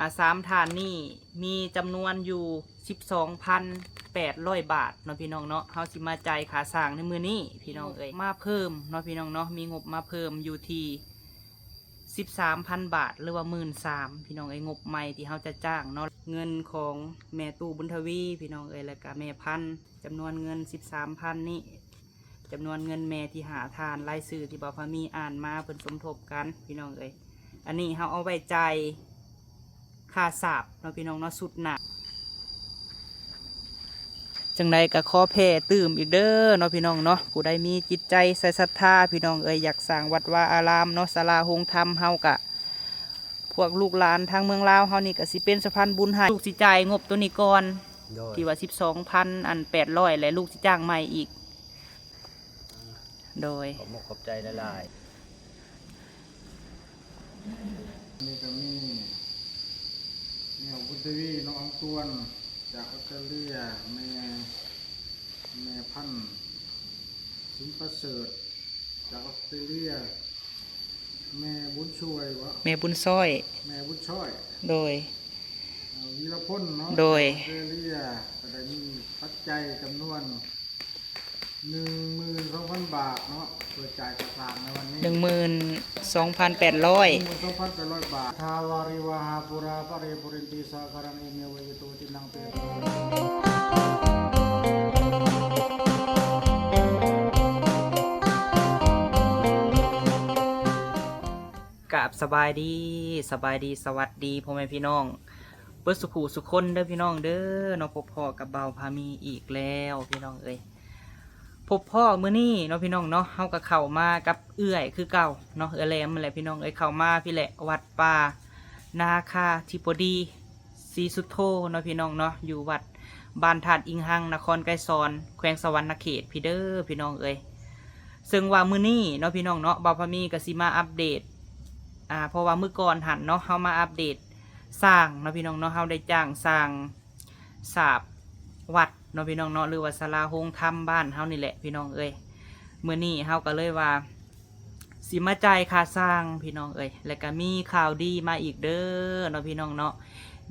ອາ ສາມທ່ານນີ້ມີຈຳນວນຢູ່ສິບສອງພັນແປດຮ້ອຍບາດເນາະ ພີ່ນ້ອງເນາະ. ເຮົາຊິມາຈ່າຍຄ່າສ້າງໃນມື້ນີ້ ພີ່ນ້ອງເອີຍ. ມາເພີ່ມເນາະ ພີ່ນ້ອງເນາະ, ມີງົບມາເພີ່ມຢູ່ທີ່ສິບສາມພັນບາດ ຫຼືວ່າໝື່ນສາມ ພີ່ນ້ອງເອີຍ, ງົບໃໝ່ທີ່ເຮົາຈະຈ້າງເນາະ. ເງິນຂອງແມ່ຕູ້ບຸນທະວີ ພີ່ນ້ອງເອີຍ ແລະກະແມ່ພັນ ຈຳນວນເງິນສິບສາມພັນນີ້ ຈຳນວນເງິນແມ່ທີ່ຫ້າທ່ານ ລາຍຊື່ທີ່ບ່າວພາມີອ່ານມາ ເພິ່ນສົມທົບກັນ ພີ່ນ້ອງເອີຍ. ອັນນີ້ເຮົາເອົາໄວ້ຈ່າຍຄ່າສາບເນາະ ພີ່ນ້ອງເນາະ, ຊຸດໜ້າ. ຈັ່ງໃດກໍຂໍແຜ່ຕື່ມອີກເດີເນາະ ພີ່ນ້ອງເນາະ, ຜູ້ໃດມີຈິດໃຈໃສ່ສັດທາ ພີ່ນ້ອງເອີຍ, ຢາກສ້າງວັດວາອາລາມເນາະ, ສາລາໂຮງທຳ ເຮົາກະ ພວກລູກຫຼານທາງເມືອງລາວເຮົານີ້ກໍຊິເປັນສະພານບຸນໃຫ້. ລູກຊິຈ່າຍງົບໂຕນີ້ກ່ອນ ໂດຍ ທີ່ວ່າສິບສອງພັນອັນແປດຮ້ອຍ ແລະລູກຊິຈ້າງໃໝ່ອີກ. ໂດຍ ຂອບມຸກຂອບໃຈຫຼາຍໆ. ນີ້ກໍມີແມ່ບຸນທະວີ ນ້ອງອັງຕວນ ຈາກອອສເຕຣເລຍ, ແມ່ ແມ່ພັນ ສິນປະເສີດ ຈາກອອສເຕຣເລຍ, ແມ່ບຸນຊ່ວຍບໍ? ແມ່ບຸນຊ່ອຍ ແມ່ບຸນຊ່ອຍ ໂດຍ ເອີ ວີລະພົນເນາະ ໂດຍ ຈາກອອສເຕຣເລຍ ກໍໄດ້ມີປັດໄຈຈຳນວນໜຶ່ງໝື່ນສອງພັນບາດເນາະ ເພື່ອຈ່າຍຄ່າສ້າງໃນວັນນີ້ ໜຶ່ງໝື່ນສອງພັນແປດຮ້ອຍ ໜຶ່ງໝື່ນສອງພັນແປດຮ້ອຍບາດ. ທາວາຣິວະຫາປູຣາ ປະເຣປຸເຣນຕິ ສາຄາລັງ ເອເມວະ ເອໂຕ ທິນນັງ ເປຕາ ກາບສະບາຍດີ ສະບາຍດີ ສະຫວັດດີ ພໍ່ແມ່ພີ່ນ້ອງເບິດສຸຂູສຸຄົນເດີ ພີ່ນ້ອງເດີເນາະ. ພົບພໍ້ກັບບ່າວພາມີອີກແລ້ວ ພີ່ນ້ອງເອີຍ. ພົບພໍ້ມື້ນີ້ເນາະ ພີ່ນ້ອງເນາະ, ເຮົາກໍເຂົ້າມາກັບເອື້ອຍຄືເກົ່າເນາະ, ເອື້ອຍແຫຼມນັ້ນແຫຼະ ພີ່ນ້ອງເອີຍ. ເຂົ້າມາພີ້ແຫຼະ ວັດປ່ານາຄາທິບໍດີ ສີສຸດໂທເນາະ ພີ່ນ້ອງເນາະ, ຢູ່ວັດບ້ານທາດອິງຮັງ ນະຄອນໄກສອນ ແຂວງສະຫວັນນະເຂດພີ້ເດີ ພີ່ນ້ອງເອີຍ. ເຊິ່ງວ່າມື້ນີ້ເນາະ ພີ່ນ້ອງເນາະ, ບ່າວພາມີກໍຊິມາອັບເດດ ອາ ເພາະວ່າມື້ກ່ອນຫັ້ນເນາະ ເຮົາມາອັບເດດສ້າງເນາະ ພີ່ນ້ອງເນາະ, ເຮົາໄດ້ຈ້າງສ້າງສາບວັດເນາະ ພີ່ນ້ອງເນາະ, ຫຼືວ່າສາລາໂຮງທຳບ້ານເຮົານີ້ແຫຼະ ພີ່ນ້ອງເອີຍ. ມື້ນີ້ເຮົາກໍເລີຍວ່າ ຊິມາຈ່າຍຄ່າສ້າງ ພີ່ນ້ອງເອີຍ. ແລ້ວກະມີຂ່າວດີມາອີກເດີເນາະ ພີ່ນ້ອງເນາະ,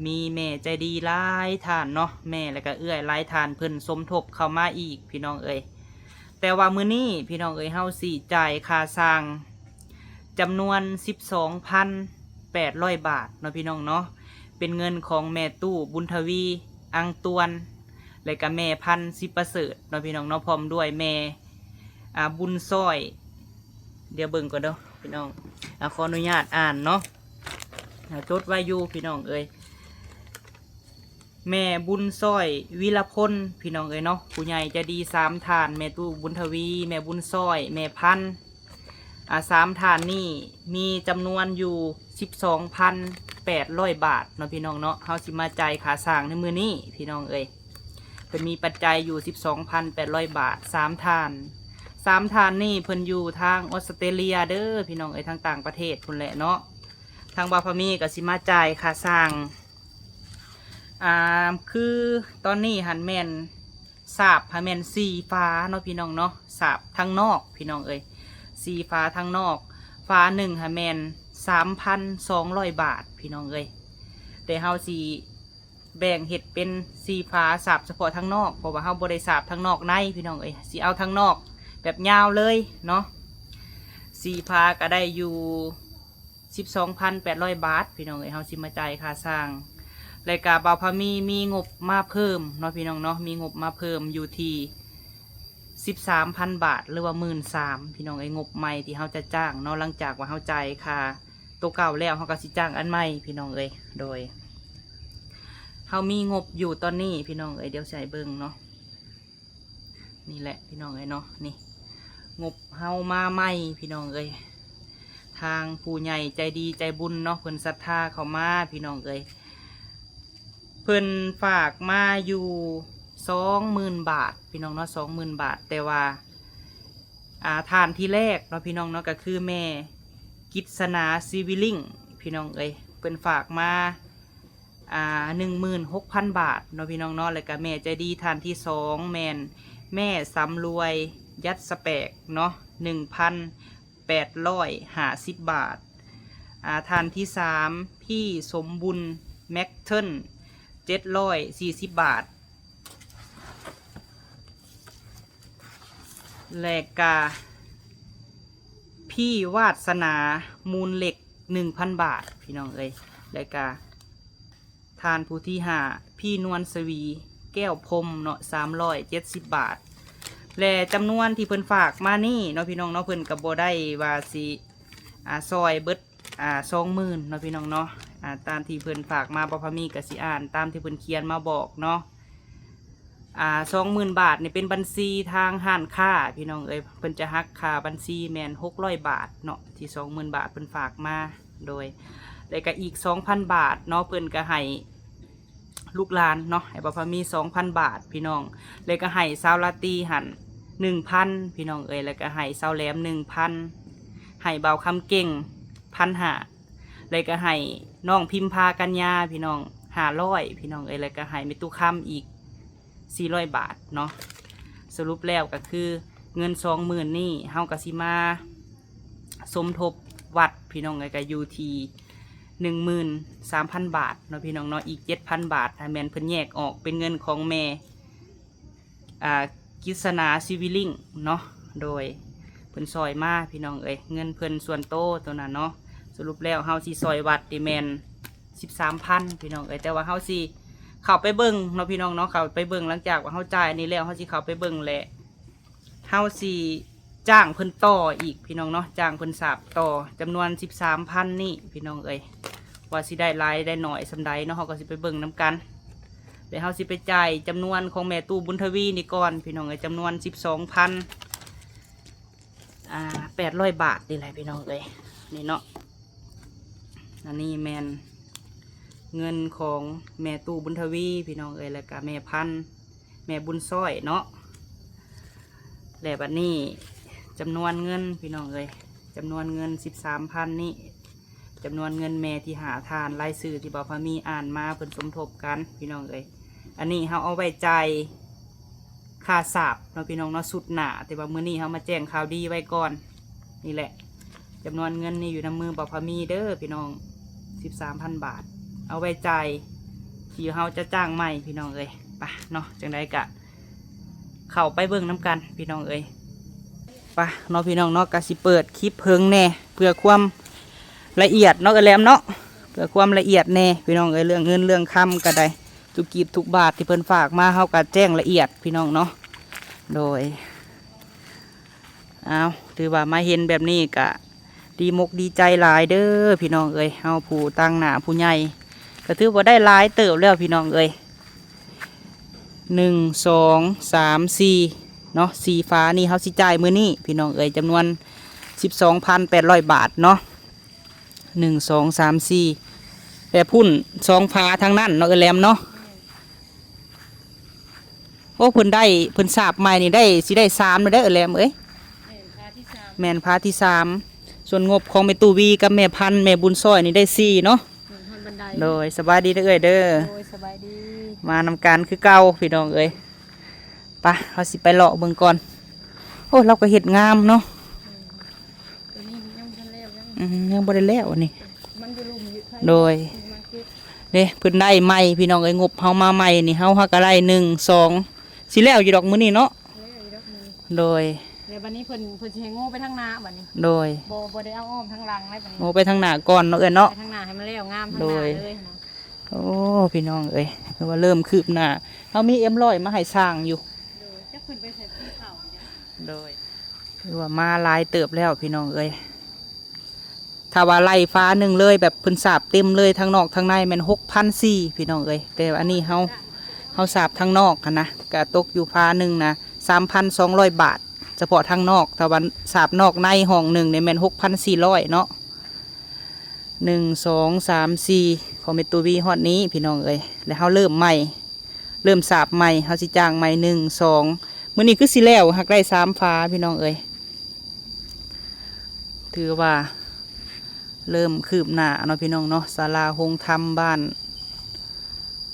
ມີແມ່ໃຈດີຫຼາຍທ່ານເນາະ, ແມ່ ແລ້ວກະເອື້ອຍຫຼາຍທ່ານ ເພິ່ນສົມທົບເຂົ້າມາອີກ ພີ່ນ້ອງເອີຍ. ແຕ່ວ່າມື້ນີ້ ພີ່ນ້ອງເອີຍ ເຮົາຊິຈ່າຍຄ່າສ້າງຈຳນວນສິບສອງພັນແປດຮ້ອຍບາດເນາະ ພີ່ນ້ອງເນາະ, ເປັນເງິນຂອງແມ່ຕູ້ບຸນທະວີ ອັງຕວນ ແລ້ວກະແມ່ພັນ ສິປະເສີດເນາະ ພີ່ນ້ອງເນາະ, ພ້ອມດ້ວຍແມ່ ອາ ບຸນຊ່ອຍ. ດຽວເບິ່ງກ່ອນເດີພີ່ນ້ອງ, ອາ ຂໍອະນຸຍາດອ່ານເນາະ, ອາ ຈົດໄວ້ຢູ່ພີ່ນ້ອງເອີຍ. ແມ່ບຸນຊ່ອຍ ວິລະພົນ ພີ່ນ້ອງເອີຍເນາະ, ຜູ້ໃຫຍ່ໃຈດີສາມທ່ານ ແມ່ຕູ້ບຸນທະວີ ແມ່ບຸນຊ່ອຍ ແມ່ພັນ ອາ ສາມທ່ານນີ້ມີຈຳນວນຢູ່ສິບສອງພັນແປດຮ້ອຍບາດເນາະ ພີ່ນ້ອງເນາະ. ເຮົາຊິມາຈ່າຍຄ່າສ້າງໃນມື້ນີ້ ພີ່ນ້ອງເອີຍ. ເພິ່ນມີປັດໄຈຢູ່ສິບສອງພັນແປດຮ້ອຍບາດ ສາມທ່ານ, ສາມທ່ານນີ້ເພິ່ນຢູ່ທາງອອສເຕຣເລຍເດີພີ່ນ້ອງເອີຍ, ທາງຕ່າງປະເທດພຸ້ນແຫຼະເນາະ. ທາງບ່າວພາມີກໍຊິມາຈ່າຍຄ່າສ້າງ ອາ ຄືຕອນນີ້ຫັ້ນແມ່ນສາບຫັ້ນແມ່ນສີ່ຝາເນາະ ພີ່ນ້ອງເນາະ, ສາບທາງນອກ ພີ່ນ້ອງເອີຍ, ສີ່ຝາທາງນອກ. ຝາໜຶ່ງຫັ້ນແມ່ນສາມພັນສອງຮ້ອຍບາດ ພີ່ນ້ອງເອີຍ, ແຕ່ເຮົາຊິ ແບ່ງເຮັດເປັນສີ່ຝາ ສາບສະເພາະທາງນອກ ເພາະວ່າເຮົາບໍ່ໄດ້ສາບທາງນອກໃນ ພີ່ນ້ອງເອີຍ, ຊິເອົາທາງນອກແບບຍາວເລີຍເນາະ. ສີ່ຝາກໍໄດ້ຢູ່ສິບສອງພັນແປດຮ້ອຍບາດ ພີ່ນ້ອງເອີຍ, ເຮົາຊິມາຈ່າຍຄ່າຊ່າງ. ແລ້ວກະບ່າວພາມີມີງົບມາເພີ່ມເນາະ ພີ່ນ້ອງເນາະ, ມີງົບມາເພີ່ມຢູ່ທີ່ສິບສາມພັນບາດ ຫຼືວ່າໝື່ນສາມ ພີ່ນ້ອງເອີຍ, ງົບໃໝ່ທີ່ເຮົາຈະຈ້າງເນາະ, ຫຼັງຈາກວ່າເຮົາຈ່າຍຄ່າ ໂຕເກົ່າແລ້ວ ເຮົາກໍຊິຈ້າງອັນໃໝ່ ພີ່ນ້ອງເອີຍ. ໂດຍ ເຮົາມີງົບຢູ່ຕອນນີ້ ພີ່ນ້ອງເອີຍ, ດຽວຊິໃຫ້ເບິ່ງເນາະ, ນີ້ແຫຼະ ພີ່ນ້ອງເອີຍເນາະ, ນີ້ ງົບເຮົາມາໃໝ່ ພີ່ນ້ອງເອີຍ. ທາງຜູ້ໃຫຍ່ໃຈດີໃຈບຸນເນາະ ເພິ່ນສັດທາເຂົ້າມາ ພີ່ນ້ອງເອີຍ, ເພິ່ນຝາກມາຢູ່ສອງໝື່ນບາດ ພີ່ນ້ອງເນາະ, ສອງໝື່ນບາດ. ແຕ່ວ່າ ອ່າ ທ່ານທີ່ແລກເນາະ ພີ່ນ້ອງເນາະ, ກໍຄືແມ່ກິດສະໜາ ຊີວິລິງ ພີ່ນ້ອງເອີຍ, ເພິ່ນຝາກມາ ອ່າ ໜຶ່ງໝື່ນຫົກພັນບາດເນາະ ພີ່ນ້ອງເນາະ. ແລ້ວກໍແມ່ໃຈດີທ່ານທີ່ສອງ ແມ່ນແມ່ສຳລວຍ ຢັດສະແປກເນາະ, ໜຶ່ງພັນແປດຮ້ອຍຫ້າສິບບາດ. ອ່າ ທ່ານທີ່ສາມ ພີ່ສົມບຸນ ແມັກເທິນ ເຈັດຮ້ອຍສີ່ສິບບາດ ແລະກະ ພີ່ວາດສະໜາ ມູນເຫຼັກ ໜຶ່ງພັນບາດ ພີ່ນ້ອງເອີຍ. ແລະກະ ທ່ານຜູ້ທີຫ້າ ພີ່ນວນສະຫວີ ແກ້ວພົມເນາະ ສາມຮ້ອຍເຈັດສິບບາດ. ແລະຈຳນວນທີ່ເພິ່ນຝາກມານີ້ເນາະ ພີ່ນ້ອງເນາະ ເພິ່ນກໍບໍ່ໄດ້ວ່າຊິ ອ່າ ຊ່ອຍເບິດ ອ່າ ສອງໝື່ນເນາະ ພີ່ນ້ອງເນາະ. ອ່າ ຕາມທີ່ເພິ່ນຝາກມາ ບ່າວພາມີກໍຊິອ່ານຕາມທີ່ເພິ່ນຂຽນມາບອກເນາະ. ອ່າ ສອງໝື່ນບາດນີ້ເປັນບັນຊີທາງຮ້ານຄ້າ ພີ່ນ້ອງເອີຍ, ເພິ່ນຈະຫັກຄ່າບັນຊີແມ່ນຫົກຮ້ອຍບາດເນາະ ທີ່ສອງໝື່ນບາດເພິ່ນຝາກມາ. ໂດຍ ແລ້ວກໍອີກສອງພັນບາດເນາະ ເພິ່ນກໍໃຫ້ລູກຫຼານເນາະ ໃຫ້ບ່າວພາມີສອງພັນບາດ ພີ່ນ້ອງ. ແລ້ວກໍໃຫ້ສາວລາຕີຫັ້ນໜຶ່ງພັນ ພີ່ນ້ອງເອີຍ, ແລ້ວກໍໃຫ້ສາວແຫຼມໜຶ່ງພັນ, ໃຫ້ບ່າວຄຳເກັ່ງພັນຫ້າ ແລ້ວກໍໃຫ້ນ້ອງພິມພາກັນຍາ ພີ່ນ້ອງ ຫ້າຮ້ອຍ ພີ່ນ້ອງເອີຍ, ແລ້ວກໍໃຫ້ແມ່ຕູ້ຄຳອີກສີ່ຮ້ອຍບາດເນາະ. ສະຫຼຸບແລ້ວກໍຄືເງິນສອງໝື່ນນີ້ ເຮົາກໍຊິມາສົມທົບວັດ ພີ່ນ້ອງເອີຍ, ກໍຢູ່ທີ່ໜຶ່ງໝື່ນສາມພັນບາດເນາະ ພີ່ນ້ອງເນາະ. ອີກເຈັດພັນບາດ ຖ້າແມ່ນເພິ່ນແຍກອອກເປັນເງິນຂອງແມ່ ອ່າ ກິດສະໜາ ຊີວິລິງເນາະ. ໂດຍ ເພິ່ນຊ່ອຍມາ ພີ່ນ້ອງເອີຍ, ເງິນເພິ່ນສ່ວນໂຕໂຕນັ້ນເນາະ. ສະຫຼຸບແລ້ວເຮົາຊິຊ່ອຍວັດນີ້ແມ່ນສິບສາມພັນ ພີ່ນ້ອງເອີຍ, ແຕ່ວ່າເຮົາຊິເຂົ້າໄປເບິ່ງເນາະ ພີ່ນ້ອງເນາະ, ເຂົ້າໄປເບິ່ງ ຫຼັງຈາກວ່າເຮົາຈ່າຍອັນນີ້ແລ້ວ ເຮົາຊິເຂົ້າໄປເບິ່ງ ແລະເຮົາຊິຈ້າງເພິ່ນຕໍ່ອີກ ພີ່ນ້ອງເນາະ, ຈ້າງເພິ່ນສາບຕໍ່ຈຳນວນສິບສາມພັນນີ້ ພີ່ນ້ອງເອີຍ. ວ່າຊິໄດ້ຫຼາຍໄດ້ໜ້ອຍສ່ຳໃດເນາະ ເຮົາກໍຊິໄປເບິ່ງນຳກັນ. ແລ້ວເຮົາຊິໄປຈ່າຍຈຳນວນຂອງແມ່ຕູ້ບຸນທະວີນີ້ກ່ອນ ພີ່ນ້ອງເອີຍ, ຈຳນວນສິບສອງພັນ ອ່າ ແປດຮ້ອຍບາດນີ້ແຫຼະ ພີ່ນ້ອງເອີຍ. ນີ້ເນາະ ອັນນີ້ແມ່ນເງິນຂອງແມ່ຕູ້ບຸນທະວີ ພີ່ນ້ອງເອີຍ, ແລ້ວກະແມ່ພັນ ແມ່ບຸນຊ້ອຍເນາະ. ແລະບັດນີ້ຈຳນວນເງິນ ພີ່ນ້ອງເອີຍ, ຈຳນວນເງິນສິບສາມພັນນີ້ ຈຳນວນເງິນແມ່ທີ່ຫ້າທ່ານ ລາຍຊື່ທີ່ບ່າວພາມີອ່ານມາ ເພິ່ນສົມທົບກັນ ພີ່ນ້ອງເອີຍ. ອັນນີ້ເຮົາເອົາໄວ້ຈ່າຍຄ່າສາບເນາະ ພີ່ນ້ອງເນາະ, ຊຸດໜ້າ, ແຕ່ວ່າມື້ນີ້ເຮົາມາແຈ້ງຂ່າວດີໄວ້ກ່ອນ. ນີ້ແຫຼະ ຈຳນວນເງິນນີ້ຢູ່ນຳມືບ່າວພາມີເດີ ພີ່ນ້ອງ, ສິບສາມພັນບາດ ເອົາໄວ້ຈ່າຍທີ່ເຮົາຈະຈ້າງໃໝ່ ພີ່ນ້ອງເອີຍ. ໄປເນາະ ຈັ່ງໃດກະເຂົ້າໄປເບິ່ງນຳກັນ ພີ່ນ້ອງເອີຍ. ໄປເນາະ ພີ່ນ້ອງເນາະ, ກະຊິເປີດຄລິບເຫິງແດ່ ເພື່ອຄວາມລະອຽດເນາະ ເອື້ອຍແຫຼມເນາະ, ເພື່ອຄວາມລະອຽດແດ່ ພີ່ນ້ອງເອີຍ. ເລື່ອງເງິນເລື່ອງຄຳກະໄດ້ ທຸກກີບທຸກບາດທີ່ເພິ່ນຝາກມາ ເຮົາກະແຈ້ງລະອຽດ ພີ່ນ້ອງເນາະ. ໂດຍ ອ້າວ ຖືວ່າມາເຫັນແບບນີ້ກະດີມົກດີໃຈຫຼາຍເດີ ພີ່ນ້ອງເອີຍ. ເຮົາຜູ້ຕາງໜ້າຜູ້ໃຫຍ່ ກະຖືວ່າໄດ້ຫຼາຍເຕີບແລ້ວ ພີ່ນ້ອງເອີຍ. ໜຶ່ງ ສອງ ສາມ ສີ່ເນາະ, ສີ່ຝານີ້ເຮົາຊິຈ່າຍມື້ນີ້ ພີ່ນ້ອງເອີຍ, ຈຳນວນສິບສອງພັນແປດຮ້ອຍບາດເນາະ. ໜຶ່ງ ສອງ ສາມ ສີ່ ແຕ່ພຸ້ນສອງຝາທາງນັ້ນເນາະ ເອື້ອຍແຫຼມເນາະ. ໂອ້ ເພິ່ນໄດ້ ເພິ່ນສາບໃໝ່ນີ້ໄດ້ ຊິໄດ້ສາມແລ້ວເດີ້ ເອື້ອຍແຫຼມເອີຍ. ແມ່ນຝາທີສາມ ແມ່ນຝາທີສາມ. ສ່ວນງົບຂອງແມ່ຕູ້ວີກັບແມ່ພັນ ແມ່ບຸນຊ້ອຍນີ້ໄດ້ສີ່ເນາະ. ໂດຍ ສະບາຍດີເດີ້ເອື້ອຍເດີ້. ໂດຍ ສະບາຍດີ. ມານຳກັນຄືເກົ່າ ພີ່ນ້ອງເອີຍ. ໄປ ເຮົາຊິໄປເລາະເບິ່ງກ່ອນ. ໂອ້ ລາວກໍເຮັດງາມເນາະ. ຕົວນີ້ຍັງບໍ່ທັນແລ້ວ ຍັງ ອືມ ຍັງບໍ່ໄດ້ແລ້ວອັນນີ້. ມັນຢູ່ລຸ່ມຢູ່ໄທ ໂດຍ ມັນເກັບ ເດ້ ເພິ່ນໄດ້ໃໝ່ ພີ່ນ້ອງເອີຍ, ງົບເຮົາມາໃໝ່ນີ້ ເຮົາຫາກະໄດ້ ໜຶ່ງ ສອງ ຊິແລ້ວຢູ່ດອກມື້ນີ້ເນາະ. ແລ້ວຢູ່ດອກມື້ນີ້ ໂດຍ. ແລ້ວບັດນີ້ເພິ່ນ ເພິ່ນຊິໃຫ້ງໍໄປທາງໜ້າບັດນີ້ ໂດຍ. ບໍ່ ບໍ່ໄດ້ເອົາອ້ອມທາງຫຼັງໄດ້ບັດນີ້ ງໍໄປທາງໜ້າກ່ອນເນາະ ເອື້ອຍເນາະ, ໄປທາງໜ້າໃຫ້ມັນແລ້ວງາມທາງໜ້າເລີຍນະ. ໂອ້ ພີ່ນ້ອງເອີຍ ຄືວ່າເລີ່ມຄືບໜ້າ. ເຮົາມີເອັມຮ້ອຍມາໃຫ້ຊ່າງຢູ່ ໂດຍ. ຈັກເພິ່ນໄປໃສ່ເຂົ້າ ໂດຍ. ຄືວ່າມາຫຼາຍເຕີບແລ້ວ ພີ່ນ້ອງເອີຍ. ຖ້າວ່າໄລ່ຝາໜຶ່ງເລີຍ ແບບເພິ່ນສາບເຕັມເລີຍ ທັງນອກທັງໃນ ແມ່ນຫົກພັນສີ່ ພີ່ນ້ອງເອີຍ. ແຕ່ອັນນີ້ເຮົາ ເຮົາສາບທາງນອກຫັ້ນນະ ກະຕົກຢູ່ຝາໜຶ່ງນະ ສາມພັນສອງຮ້ອຍບາດ ສະເພາະທາງນອກ. ຖ້າວ່າສາບນອກໃນຫ້ອງໜຶ່ງນີ້ແມ່ນຫົກພັນສີ່ຮ້ອຍເນາະ. ໜຶ່ງ ສອງ ສາມ ສີ່ ຂອງແມ່ຕູ້ວີຮອດນີ້ ພີ່ນ້ອງເອີຍ. ແລ້ວເຮົາເລີ່ມໃໝ່ ເລີ່ມສາບໃໝ່ ເຮົາຊິຈ້າງໃໝ່ ໜຶ່ງ ສອງ. ມື້ນີ້ຄືຊິແລ້ວ ຫາກໄດ້ສາມຝາ ພີ່ນ້ອງເອີຍ. ຖືວ່າເລີ່ມຄືບໜ້າເນາະ ພີ່ນ້ອງເນາະ, ສາລາໂຮງທຳບ້ານ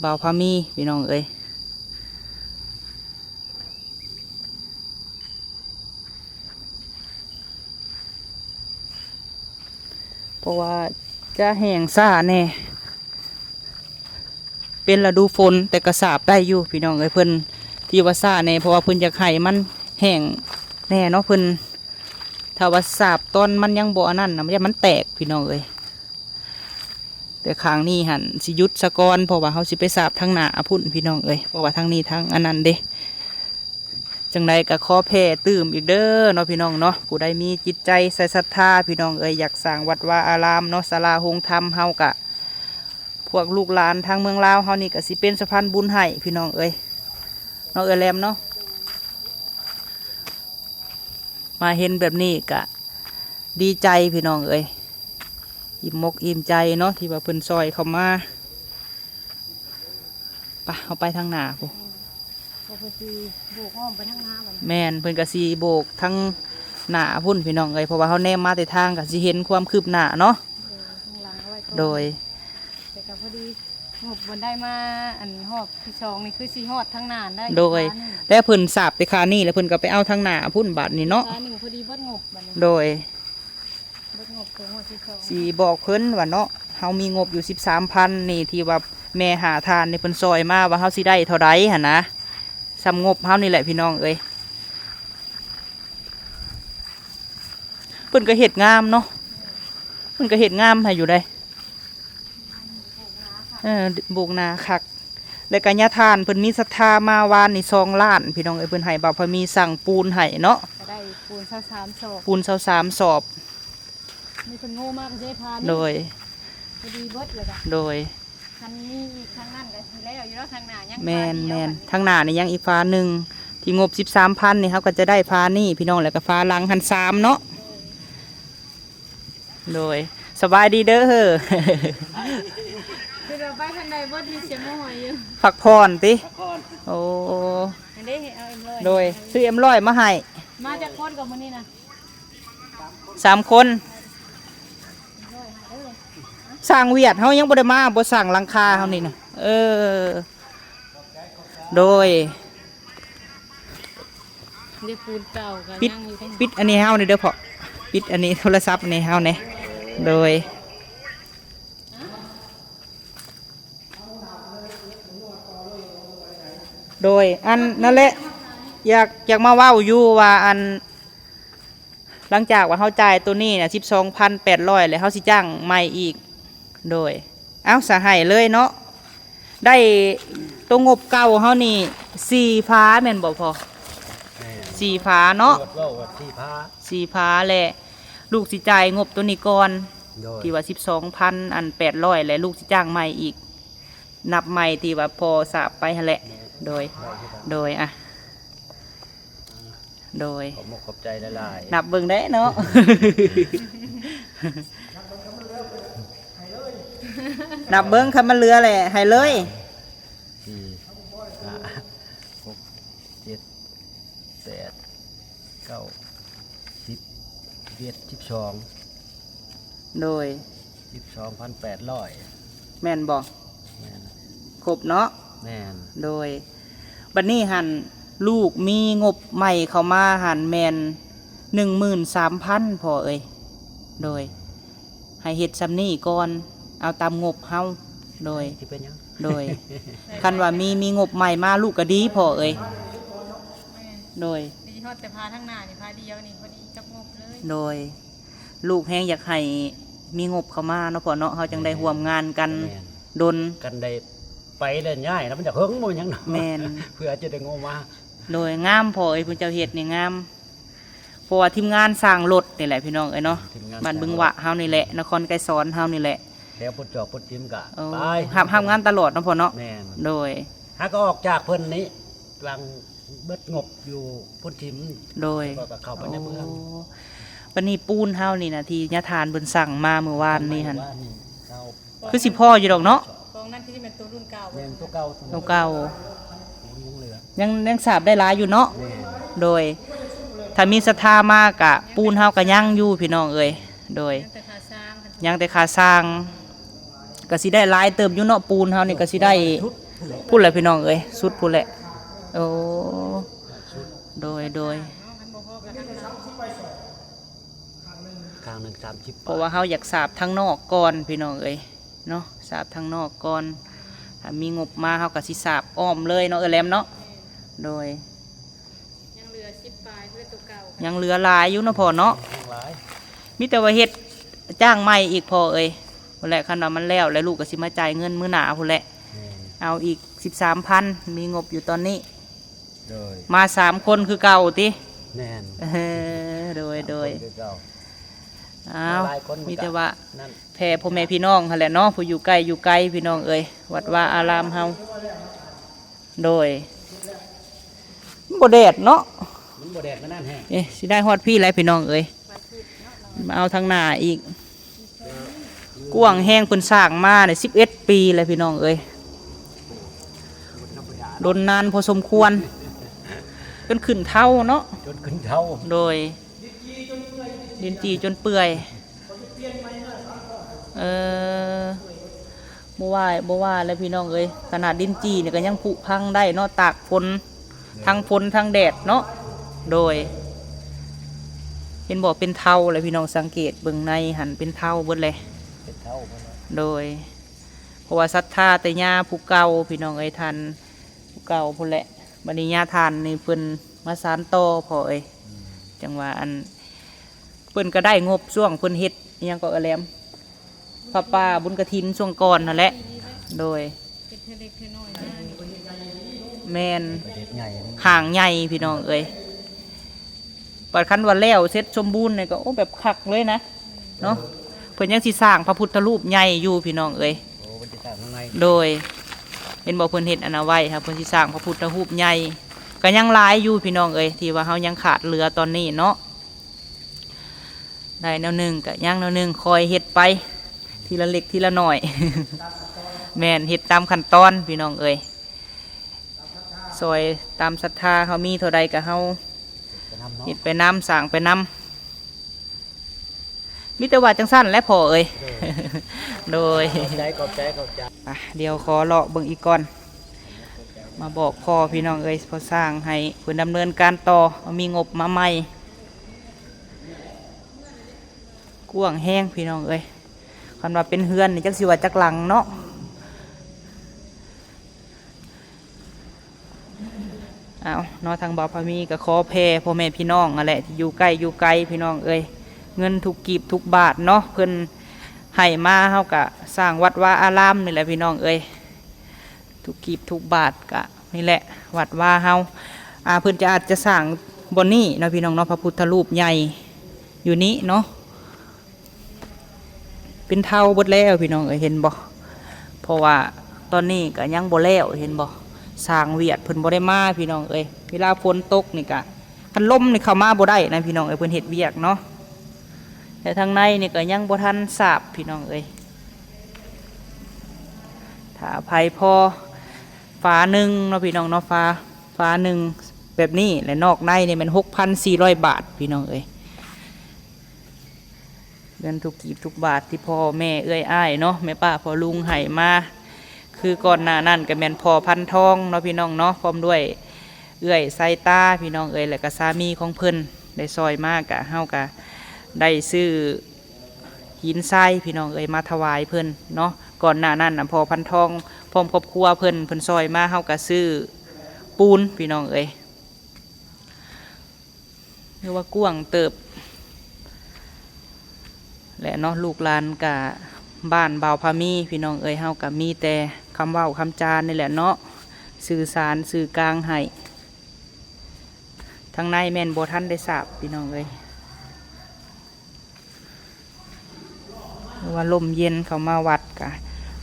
ບ່າວພາມີ ພີ່ນ້ອງເອີຍ. ເພາະວ່າຈະແຫ້ງຊ້າແດ່. ເປັນລະດູຝົນ ແຕ່ກໍສາບໄດ້ຢູ່ພີ່ນ້ອງເອີຍ. ເພິ່ນທີ່ວ່າຊ້າແດ່ ເພາະວ່າເພິ່ນຢາກໃຫ້ມັນແຫ້ງແດ່ເນາະ. ເພິ່ນ ຖ້າວ່າສາບຕອນມັນຍັງບໍ່ອັນນັ້ນນະ ຢ້ານມັນແຕກພີ່ນ້ອງເອີຍ. ແຕ່ຂ້າງນີ້ຫັ້ນຊິຢຸດສາກ່ອນ ເພາະວ່າເຮົາຊິໄປສາບທາງໜ້າພຸ້ນພີ່ນ້ອງເອີຍ ເພາະວ່າທາງນີ້ທາງອັນນັ້ນເດ້. ຈັ່ງໃດກໍຂໍແຜ່ຕື່ມອີກເດີເນາະພີ່ນ້ອງເນາະ. ຜູ້ໃດມີຈິດໃຈໃສ່ສັດທາພີ່ນ້ອງເອີຍ ຢາກສ້າງວັດວາອາລາມເນາະ ສາລາໂຮງທຳ ເຮົາກະ ພວກລູກຫຼານທາງເມືອງລາວເຮົານີ້ກະຊິເປັນສະພານບຸນໃຫ້ພີ່ນ້ອງເອີຍ ເນາະເອື້ອຍແຫຼມເນາະ. ມາເຫັນແບບນີ້ກະດີໃຈພີ່ນ້ອງເອີຍ ອີ່ມອົກອີ່ມໃຈເນາະ ທີ່ວ່າເພິ່ນຊ່ອຍເຂົ້າມາ. ໄປ ເຮົາໄປທາງໜ້າພຸ້ນ. ເພິ່ນຊິໂບກອ້ອມໄປທາງໜ້າບັດນີ້. ແມ່ນ ເພິ່ນກໍຊິໂບກທາງໜ້າພຸ້ນພີ່ນ້ອງເອີຍ ເພາະວ່າເຮົາແນມມາແຕ່ທາງກໍຊິເຫັນຄວາມຄືບໜ້າເນາະ. ໂດຍ ທາງຫຼັງເອົາໄວ້ກ່ອນ. ໂດຍ ແຕ່ກໍພໍດີງົບມັນໄດ້ມາ ອັນຮອບທີສອງນີ້ຄືຊິຮອດທາງໜ້າໄດ້. ໂດຍ ແລ້ວເພິ່ນສາບແຕ່ຄານີ້ ແລ້ວເພິ່ນກໍໄປເອົາທາງໜ້າພຸ້ນບາດນີ້ເນາະ. ຄາໜຶ່ງພໍດີເບິດງົບບັດນີ້. ໂດຍ ເບິດງົບໂຕງວດທີສອງ ຊິບອກເພິ່ນວ່າເນາະ ເຮົາມີງົບຢູ່ສິບສາມພັນນີ້ ທີ່ວ່າແມ່ຫ້າທ່ານນີ້ເພິ່ນຊ່ອຍມາ ວ່າເຮົາຊິໄດ້ເທົ່າໃດຫັ້ນນະ ສ່ຳງົບເຮົານີ້ແຫຼະພີ່ນ້ອງເອີຍ. ເພິ່ນກໍເຮັດງາມເນາະ ເພິ່ນກໍເຮັດງາມໃຫ້ຢູ່ໃດ. ເອີ ໂບກໜ້າຄັກ. ແລ້ວກໍຍາທ່ານເພິ່ນມີສັດທາມາວານນີ້ສອງລ້ານພີ່ນ້ອງເອີຍ ເພິ່ນໃຫ້ບ່າວພະມີສັ່ງປູນໃຫ້ເນາະ. ກໍໄດ້ປູນຊາວສາມສອບ ປູນຊາວສາມສອບ. ນີ້ເພິ່ນໂງ່ມາກໍຊິໄດ້ພານີ້. ໂດຍ ພໍດີເບິດແລ້ວກໍ. ໂດຍ ຄັນມີອີກທາງນັ້ນກໍຊິແລ້ວຢູ່ແລ້ວ ທາງໜ້າຍັງ. ແມ່ນໆ ທາງໜ້ານີ້ຍັງອີກຝາໜຶ່ງ ທີ່ງົບສິບສາມພັນນີ້ ເຮົາກໍຈະໄດ້ຝານີ້ພີ່ນ້ອງ ແລ້ວກໍຝາຫຼັງຫັ້ນສາມເນາະ. ໂດຍ ສະບາຍດີເດີ. ຄືວ່າໄປທາງໃດເບິດ ມີສຽງມາຫອຍຢູ່ ພັກຜ່ອນຕິ? ພັກຜ່ອນ. ໂອ້ ອັນເດ້ ເອົາເອັມຮ້ອຍ. ໂດຍ ຊື້ເອັມຮ້ອຍມາໃຫ້. ມາຈັກຄົນກັບມື້ນີ້ນະ? ສາມຄົນ. ຊ່າງຫວຽດເຮົາຍັງບໍ່ໄດ້ມາ ບໍ່ຊ່າງຫຼັງຄາເຮົານີ້ນະ. ເອີ ໂດຍ ເດ້ ປູນເກົ່າກໍ ປິດ ຍັງຢູ່ທາງ ປິດອັນນີ້ໃຫ້ເຮົາແດ່ເດີພໍ່ ປິດອັນນີ້ໂທລະສັບອັນນີ້ໃຫ້ເຮົາແດ່. ໂດຍ ໂດຍ ອັນນັ້ນແຫຼະ ຢາກ ຢາກມາເວົ້າຢູ່ວ່າ ອັນ ຫຼັງຈາກວ່າເຮົາຈ່າຍໂຕນີ້ນະ ສິບສອງພັນແປດຮ້ອຍ ແລ້ວເຮົາຊິຈ້າງໃໝ່ອີກ. ໂດຍ ເອົ້າ ສະໃຫ້ເລີຍເນາະ. ໄດ້ໂຕງົບເກົ່າເຮົານີ້ສີ່ຝາແມ່ນບໍ່ພໍ່? ແມ່ນ ສີ່ຝາເນາະ. ເວົ້າວ່າສີ່ຝາ ສີ່ຝາ ແລະລູກຊິຈ່າຍງົບໂຕນີ້ກ່ອນ. ໂດຍ ທີ່ວ່າສິບສອງພັນອັນແປດຮ້ອຍ ແລະລູກຊິຈ້າງໃໝ່ອີກ ນັບໃໝ່ທີ່ວ່າພໍ່ສາບໄປຫັ້ນແຫຼະ. ແມ່ນ ໂດຍ ໄດ້ຄືກັນ. ໂດຍ ອະ ໂດຍ ຂອບມຸກຂອບໃຈຫຼາຍໆ. ນັບເບິ່ງໄດ້ເນາະ ນັບເບິ່ງ ຄັນມັນເຫຼືອແຫຼະໃຫ້ເລີຍ. ສີ່ ຫ້າ ຫົກ ເຈັດ ແປດ ເກົ້າ ສິບ ສິບເອັດ ສິບສອງ. ໂດຍ ສິບສອງພັນແປດຮ້ອຍ ແມ່ນບໍ່? ແມ່ນ ຄົບເນາະ. ແມ່ນ ໂດຍ ບັດນີ້ຫັ້ນ ລູກມີງົບໃໝ່ເຂົ້າມາຫັ້ນແມ່ນໜຶ່ງໝື່ນສາມພັນພໍ່ເອີຍ. ໂດຍ ໃຫ້ເຮັດສ່ຳນີ້ກ່ອນ ເອົາຕາມງົບເຮົາ. ໂດຍ ຊິເປັນຫຍັງ? ໂດຍ ຄັນວ່າມີ ມີງົບໃໝ່ມາ ລູກກໍດີພໍ່ເອີຍ. ແມ່ນ ໂດຍ ດີ ຮອດແຕ່ພາທາງໜ້ານີ້ ພາດຽວນີ້ ພໍດີກັບງົບເລີຍ. ໂດຍ ລູກແຮງຢາກໃຫ້ມີງົບເຂົ້າມາເນາະພໍ່ເນາະ ເຮົາຈັ່ງໄດ້ ແມ່ນ ຮ່ວມງານກັນ. ແມ່ນ ດົນ ຄັນໄດ້ໄປແລ້ວຍ້າຍນະ ມັນຈະເຫິງບໍ່ຫຍັງເນາະ. ແມ່ນ ເພື່ອຈະໄດ້ງົບມາ. ໂດຍ ງາມພໍ່ເອີຍ ເພິ່ນເຈົ້າເຮັດນີ້ງາມ ເພາະວ່າທີມງານສ້າງລົດນີ້ແຫຼະພີ່ນ້ອງເອີຍເນາະ ທີມງານ ບ້ານບຶງຫວະເຮົານີ້ແຫຼະ ນະຄອນໄກສອນເຮົານີ້ແຫຼະ. ແຖວພຸ້ນຈອກພຸ້ນທີມກະ ໂອ້ ໄປ ຮັບ ຮັບງານຕະຫຼອດເນາະພໍ່ເນາະ. ແມ່ນ ໂດຍ ຫາກໍອອກຈາກເພິ່ນນີ້ ຫວ່າງເບິດງົບຢູ່ພຸ້ນທີມ. ໂດຍ ແລ້ວກໍເຂົ້າໄປໃນເມືອງ. ໂອ້ ບັດນີ້ປູນເຮົານີ້ນະ ທີ່ຍາທ່ານເພິ່ນສັ່ງມາມື້ວານນີ້ຫັ້ນ ວານນີ້ເຮົາ ຄືຊິພໍຢູ່ດອກເນາະ. ຂອງນັ້ນຄືຊິແມ່ນໂຕລຸ້ນເກົ່າ. ແມ່ນໂຕເກົ່າ. ໂຕເກົ່າ ຍັງ ຍັງສາບໄດ້ຫຼາຍຢູ່ເນາະ. ແມ່ນ ໂດຍ ຖ້າມີສັດທາມາກະ ປູນເຮົາກະຍັງຢູ່ພີ່ນ້ອງເອີຍ. ໂດຍ ຍັງແຕ່ຄ່າສ້າງ ຍັງແຕ່ຄ່າສ້າງ ກະຊິໄດ້ຫຼາຍເຕີບຢູ່ເນາະ. ປູນເຮົານີ້ກະຊິໄດ້ ສຸດພຸ້ນແຫຼະ ພຸ້ນແຫຼະພີ່ນ້ອງເອີຍ ສຸດພຸ້ນແຫຼະ. ໂອ້ ໂດຍ ໂດຍ ຂ້າງໜຶ່ງສາມສິບ ເພາະວ່າເຮົາຢາກສາບທາງນອກກ່ອນພີ່ນ້ອງເອີຍເນາະ ສາບທາງນອກກ່ອນ. ຖ້າມີງົບມາເຮົາກໍຊິສາບອ້ອມເລີຍເນາະ ເອື້ອຍແຫຼມເນາະ. ໂດຍ ຍັງເຫຼືອສິບປາຍເລີຍ ໂຕເກົ່າ ຍັງເຫຼືອຫຼາຍຢູ່ເນາະພໍ່ເນາະ. ຍັງຫຼາຍ ມີແຕ່ວ່າເຮັດຈ້າງໃໝ່ອີກພໍ່ເອີຍ. ພຸ້ນແຫຼະ ຄັນວ່າມັນແລ້ວ ແລ້ວລູກກໍຊິມາຈ່າຍເງິນມື້ໜ້າພຸ້ນແຫຼະ. ແມ່ນ ເອົາອີກສິບສາມພັນ ມີງົບຢູ່ຕອນນີ້. ໂດຍ ມາສາມຄົນຄືເກົ່າຕິ? ແມ່ນ ເອີ ໂດຍ ໂດຍ ສາມຄົນຄືເກົ່າ. ອ້າວ ຫຼາຍຄົນ ມີແຕ່ວ່ານັ້ນ ແຜ່ພໍ່ແມ່ພີ່ນ້ອງຫັ້ນແຫຼະເນາະ ຜູ້ຢູ່ໃກ້ຢູ່ໄກ ພີ່ນ້ອງເອີຍ ວັດວາອາລາມເຮົາ. ໂດຍ ມັນບໍ່ແດດເນາະ ມັນບໍ່ແດດ ມັນນັ້ນແຮງ. ເອະ ຊິໄດ້ຮອດພີ້ແລ້ວ ພີ່ນ້ອງເອີຍ ມາເອົາທາງໜ້າອີກ. ກວ້າງແຮງ ເພິ່ນສ້າງມາໄດ້ສິບເອັດປີແລ້ວ ພີ່ນ້ອງເອີຍ ດົນນານພໍສົມຄວນ ຈົນຂຶ້ນເທົ້າເນາະ ຈົນຂຶ້ນເທົ້າ. ໂດຍ ດິນຈີ່ຈົນເປື່ອຍ. ເອີ ບໍ່ວ່າ ບໍ່ວ່າແລ້ວພີ່ນ້ອງເອີຍ ຂະໜາດດິນຈີ່ນີ້ກໍຍັງຜຸພັງໄດ້ເນາະ ຕາກຝົນ ທັງຝົນທັງແດດເນາະ. ໂດຍ ເຫັນບໍ່ ເປັນເທົ້າແລ້ວ ພີ່ນ້ອງສັງເກດເບິ່ງໃນຫັ້ນ ເປັນເທົ້າເບິດແລ້ວ ເປັນເທົ້າເບິດແລ້ວ. ໂດຍ ເພາະວ່າສັດທາແຕ່ຍ່າຜູ້ເກົ່າ ພີ່ນ້ອງເອີຍ ທ່ານຜູ້ເກົ່າພຸ້ນແຫຼະ. ບັດນີ້ຍ່າທ່ານນີ້ເພິ່ນມາສານຕໍ່ພໍ່ເອີຍ. ອືມ ຈັ່ງວ່າອັນ ເພິ່ນກໍໄດ້ງົບຊ່ວງເພິ່ນເຮັດຫຍັງກໍ ເອື້ອຍແຫຼມ ຜ້າປ່າບຸນກະຖິນຊ່ວງກ່ອນຫັ້ນແຫຼະ. ໂດຍ ເຮັດເລັກເຮັດນ້ອຍມານີ້ ແມ່ນ ເຮັດໃຫຍ່ ຫ້າງໃຫຍ່ພີ່ນ້ອງເອີຍ. ບັດຄັນວ່າແລ້ວເສັດສົມບູນນີ້ກໍ ໂອ້ ແບບຄັກເລີຍນະເນາະ. ເພິ່ນຍັງຊິສ້າງພະພຸດທະຮູບໃຫຍ່ຢູ່ພີ່ນ້ອງເອີຍ. ໂອ້ ເພິ່ນຊິສ້າງໃໝ່ ໂດຍ ເຫັນບໍ່ ເພິ່ນເຮັດອັນນັ້ນໄວ້ ເພິ່ນຊິສ້າງພະພຸດທະຮູບໃຫຍ່ ກໍຍັງຫຼາຍຢູ່ພີ່ນ້ອງເອີຍ ທີ່ວ່າເຮົາຍັງຂາດເຫຼືອຕອນນີ້ເນາະ. ໄດ້ແນວໜຶ່ງກະຍັງແນວໜຶ່ງ ຄ່ອຍເຮັດໄປທີລະເລັກທີລະໜ້ອຍ. ແມ່ນ ເຮັດຕາມຂັ້ນຕອນພີ່ນ້ອງເອີຍ ຊ່ອຍຕາມສັດທາ ເຮົາມີເທົ່າໃດກະເຮົາເຮັດໄປນຳ ສ້າງໄປນຳ. ມີແຕ່ວ່າຈັ່ງຊັ້ນແຫຼະພໍ່ເອີຍ. ໂດຍ ໂດຍ ຂອບໃຈ ຂອບໃຈ ຂອບໃຈ. ອ່ະ ດຽວຂໍເລາະເບິ່ງອີກກ່ອນ ມາບອກພໍ່ພີ່ນ້ອງເອີຍ ພໍ່ສ້າງໃຫ້ເພິ່ນດຳເນີນການຕໍ່ ເອົາມີງົບມາໃໝ່. ກວ້າງແຮງພີ່ນ້ອງເອີຍ ຄັນວ່າເປັນເຮືອນນີ້ຈັກຊິວ່າຈັກຫຼັງເນາະ. ເອົາເນາະ ທາງບ່າວພາມີກໍຂໍແຜ່ພໍ່ແມ່ພີ່ນ້ອງຫັ້ນແຫຼະ ທີ່ຢູ່ໃກ້ຢູ່ໄກພີ່ນ້ອງເອີຍ ເງິນທຸກກີບທຸກບາດເນາະ ເພິ່ນໃຫ້ມາ ເຮົາກໍສ້າງວັດວາອາລາມນີ້ແຫຼະພີ່ນ້ອງເອີຍ. ທຸກກີບທຸກບາດກະນີ້ແຫຼະ ວັດວາເຮົາ ອ່າ ເພິ່ນຈະອາດຈະສ້າງບ່ອນນີ້ເນາະ ພີ່ນ້ອງເນາະ ພະພຸດທະຮູບໃຫຍ່ຢູ່ນີ້ເນາະ ເປັນເທົ້າເບິດແລ້ວພີ່ນ້ອງເອີຍ ເຫັນບໍ່? ເພາະວ່າຕອນນີ້ກະຍັງບໍ່ແລ້ວ ເຫັນບໍ່? ຊ່າງວຽກເພິ່ນບໍ່ໄດ້ມາພີ່ນ້ອງເອີຍ ເວລາຝົນຕົກນີ້ກະ ຄັນລົມນີ້ເຂົ້າມາບໍ່ໄດ້ນະພີ່ນ້ອງເອີຍ ເພິ່ນເຮັດວຽກເນາະ. ແລະທາງໃນນີ້ກໍຍັງບໍ່ທັນສາບພີ່ນ້ອງເອີຍ ຖ້າໃຜພໍຝາໜຶ່ງເນາະພີ່ນ້ອງເນາະ ຝາ ຝາໜຶ່ງແບບນີ້ ແລະນອກໃນນີ້ແມ່ນຫົກພັນສີ່ຮ້ອຍບາດພີ່ນ້ອງເອີຍ. ເງິນທຸກກີບທຸກບາດທີ່ພໍ່ແມ່ເອື້ອຍອ້າຍເນາະ ແມ່ປ້າພໍ່ລຸງໃຫ້ມາ ຄືກ່ອນໜ້ານັ້ນກໍແມ່ນພໍ່ພັນທອງເນາະພີ່ນ້ອງເນາະ ພ້ອມດ້ວຍເອື້ອຍສາຍຕາພີ່ນ້ອງເອີຍ ແລະກະສາມີຂອງເພິ່ນໄດ້ຊ່ອຍມາ ກະເຮົາກະໄດ້ຊື້ຫີນຊາຍພີ່ນ້ອງເອີຍ ມາຖວາຍເພິ່ນເນາະ. ກ່ອນໜ້ານັ້ນນະ ພໍ່ພັນທອງພ້ອມຄອບຄົວເພິ່ນ ເພິ່ນຊ່ອຍມາ ເຮົາກະຊື້ປູນພີ່ນ້ອງເອີຍ. ຖືວ່າກວ້າງເຕີບແຫຼະເນາະ ລູກຫຼານກະບ້ານບ່າວພາມີພີ່ນ້ອງເອີຍ ເຮົາກະມີແຕ່ຄຳເວົ້າຄຳຈານີ້ແຫຼະເນາະ ສື່ສານສື່ກາງໃຫ້. ທາງໃນແມ່ນບໍ່ທັນໄດ້ສາບພີ່ນ້ອງເອີຍ. ຖືວ່າລົມເຢັນເຂົ້າມາວັດກະ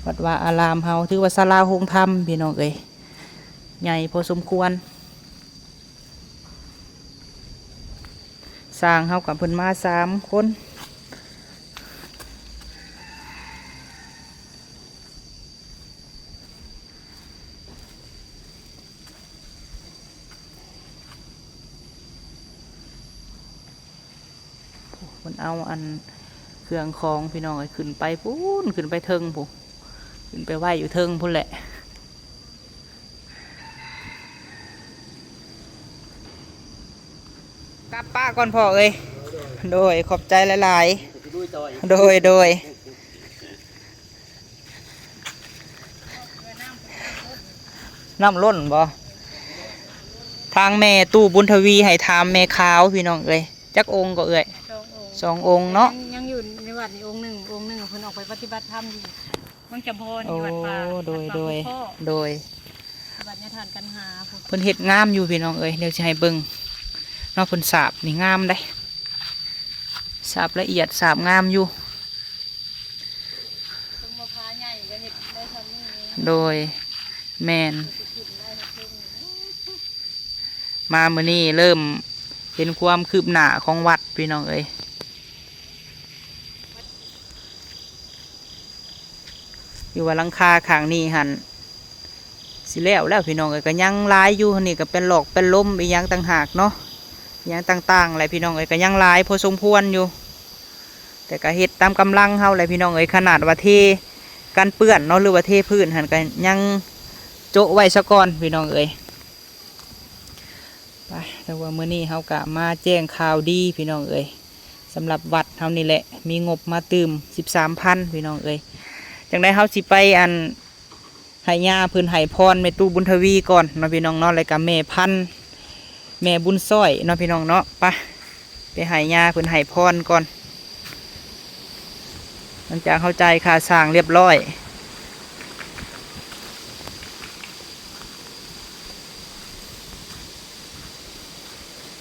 ວັດວາອາລາມເຮົາ ຖືວ່າສາລາໂຮງທຳພີ່ນ້ອງເອີຍ ໃຫຍ່ພໍສົມຄວນ. ຊ່າງເຮົາກັບເພິ່ນມາສາມຄົນ. ເພິ່ນເອົາອັນເຄື່ອງຂອງພີ່ນ້ອງເອີຍ ຂຶ້ນໄປພຸ້ນ ຂຶ້ນໄປເທິງພຸ້ນ ຂຶ້ນໄປໄວ້ຢູ່ເທິງພຸ້ນແຫຼະ. ກັບປ້າກ່ອນພໍ່ເອີຍ. ໂດຍ ຂອບໃຈຫຼາຍໆ. ໂດຍ ໂດຍ. ນ້ຳລົ້ນບໍ່? ທາງແມ່ຕູ້ບຸນທະວີໃຫ້ຖາມແມ່ຂາວ ພີ່ນ້ອງເອີຍ. ຈັກອົງກໍເອື້ອຍ? ສອງອົງ ສອງອົງເນາະ. ຍັງ ຍັງຢູ່ໃນວັດນີ້ອົງໜຶ່ງ, ອົງໜຶ່ງເພິ່ນອອກໄປປະຕິບັດທຳຢູ່ເມືອງຈຳພອນ ໂອ້ ຢູ່ວັດປ່າ ໂດຍ ວັດປ່າ ໂດຍ ພູຄໍ້ ໂດຍ. ວັດຍາທ່ານກັນຫາພຸ້ນ. ເພິ່ນເຮັດງາມຢູ່ ພີ່ນ້ອງເອີຍ, ດຽວຊິໃຫ້ເບິ່ງເນາະ. ເພິ່ນສາບນີ້ງາມເດ້, ສາບລະອຽດ, ສາບງາມຢູ່. ເພິ່ນບໍ່ພາໃຫຍ່ກໍເຮັດໄດ້ສ່ຳນີ້. ໂດຍ ແມ່ນ. ເພິ່ນຊິຂຶ້ນໄດ້ເທິງນີ້. ມາມື້ນີ້ເລີ່ມເຫັນຄວາມຄືບໜ້າຂອງວັດ ພີ່ນ້ອງເອີຍ. ຢູ່ວ່າຫຼັງຄາຂ້າງນີ້ຫັ້ນຊິແລ້ວແລ້ວ ພີ່ນ້ອງເອີຍ, ກໍຍັງຫຼາຍຢູ່. ນີ້ກໍເປັນຫຼອກເປັນລົມອີ່ຫຍັງຕ່າງຫາກເນາະ, ອີ່ຫຍັງຕ່າງໆແຫຼະ ພີ່ນ້ອງເອີຍ, ກໍຍັງຫຼາຍພໍສົມຄວນຢູ່. ແຕ່ກໍເຮັດຕາມກຳລັງເຮົາແຫຼະ ພີ່ນ້ອງເອີຍ, ຂະໜາດວ່າເທກັນເປື້ອນເນາະ ຫຼືວ່າເທພື້ນຫັ້ນ ກໍຍັງໂຈະໄວ້ສາກ່ອນ ພີ່ນ້ອງເອີຍ. ໄປ ແຕ່ວ່າມື້ນີ້ເຮົາກະມາແຈ້ງຂ່າວດີ ພີ່ນ້ອງເອີຍ, ສຳລັບວັດເຮົານີ້ແຫຼະ ມີງົບມາຕື່ມສິບສາມພັນ ພີ່ນ້ອງເອີຍ. ຈັ່ງໃດເຮົາຊິໄປ ອັນ ໃຫ້ຍ່າເພິ່ນໃຫ້ພອນແມ່ຕູ້ບຸນທະວີກ່ອນເນາະ ພີ່ນ້ອງເນາະ, ແລ້ວກະແມ່ພັນ ແມ່ບຸນຊ້ອຍເນາະ ພີ່ນ້ອງເນາະ. ໄປ ໄປໃຫ້ຍ່າເພິ່ນໃຫ້ພອນກ່ອນ ຫຼັງຈາກເຮົາຈ່າຍຄ່າສ້າງລຽບຮ້ອຍ.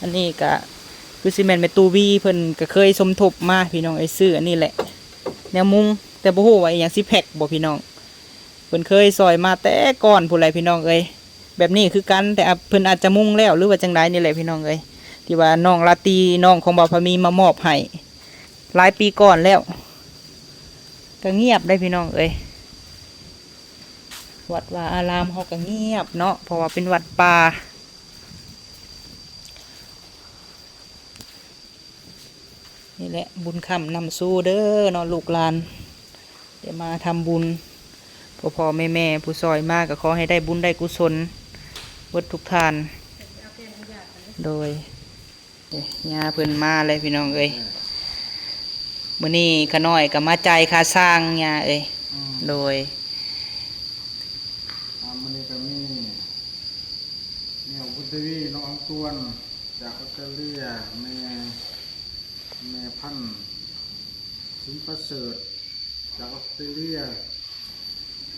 ອັນນີ້ກະຄືຊິແມ່ນແມ່ຕູ້ວີ ເພິ່ນກະເຄີຍສົມທົບມາ ພີ່ນ້ອງເອີຍ, ຊື້ອັນນີ້ແຫຼະ ແນວມຸງ, ແຕ່ບໍ່ຮູ້ວ່າອີ່ຫຍັງ ຊິແພັກບໍ່ ພີ່ນ້ອງ. ເພິ່ນເຄີຍຊ່ອຍມາແຕ່ກ່ອນພຸ້ນແຫຼະ ພີ່ນ້ອງເອີຍ. ແບບນີ້ຄືກັນ ແຕ່ເພິ່ນອາດຈະມຸງແລ້ວ ຫຼືວ່າຈັ່ງໃດນີ້ແຫຼະ ພີ່ນ້ອງເອີຍ, ທີ່ວ່ານ້ອງລາຕີ ນ້ອງຂອງບ່າວພາມີມາມອບໃຫ້ຫຼາຍປີກ່ອນແລ້ວ. ກໍງຽບໄດ໋ ພີ່ນ້ອງເອີຍ, ວັດວາອາລາມເຮົາກໍງຽບເນາະ ເພາະວ່າເປັນວັດປ່າ. ນີ້ແຫຼະ ບຸນຄ້ຳນຳຊູເດີເນາະ ລູກຫຼານໄດ້ມາທຳບຸນ. ພໍ່ໆແມ່ໆ ຜູ້ຊ່ອຍມາກໍຂໍໃຫ້ໄດ້ບຸນໄດ້ກຸສົນເບິດທຸກທ່ານ. ໂດຍ ເອີ ຍ່າເພິ່ນມາແລ້ວ ພີ່ນ້ອງເອີຍ. ເອີ ມື້ນີ້ຂ້ານ້ອຍກໍມາຈ່າຍຄ່າສ້າງ ຍ່າເອີຍ. ອືມ ໂດຍ. ອ່າ ມື້ນີ້ກໍມີ ແມ່ບຸນທະວີ ນ້ອງອັງຕວນ ຈາກອອສເຕຣເລຍ, ແມ່ ແມ່ພັນ ສິນປະເສີດ ຈາກອອສເຕຣເລຍ,